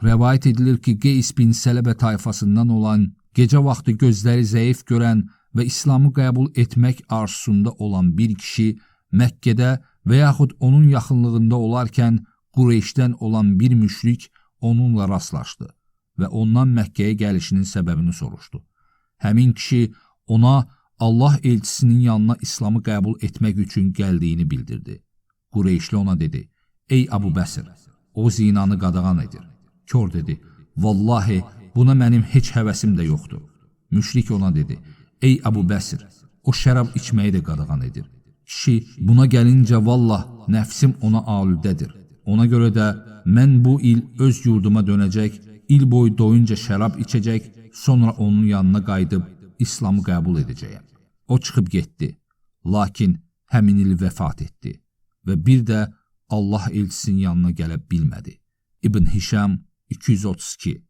Rəvayət edilir ki, Qeys bin Sələbə tayfasından olan, gecə vaxtı gözləri zəif görən və İslamı qəbul etmək arzusunda olan bir kişi Məkkədə və yaxud onun yaxınlığında olarkən Qureyşdən olan bir müşrik onunla rastlaşdı və ondan Məkkəyə gəlişinin səbəbini soruşdu. Həmin kişi ona Allah elçisinin yanına İslamı qəbul etmək üçün gəldiyini bildirdi. Qureyşli ona dedi, ey Əbu Bəsir, o zinanı qadağan edir. Kor dedi, vallahi buna mənim heç həvəsim də yoxdur. Müşrik ona dedi, ey Əbu Bəsir, o şərab içməyi də qadağan edir. Kişi, buna gəlincə vallah nəfsim ona alüdədir. Ona görə də mən bu il öz yurduma dönəcək, il boyu doyunca şərab içəcək, sonra onun yanına qayıdıb İslamı qəbul edəcəyəm. O çıxıb getdi, lakin həmin il vəfat etdi və bir də Allah elçisinin yanına gələ bilmədi. İbn Hişam 232.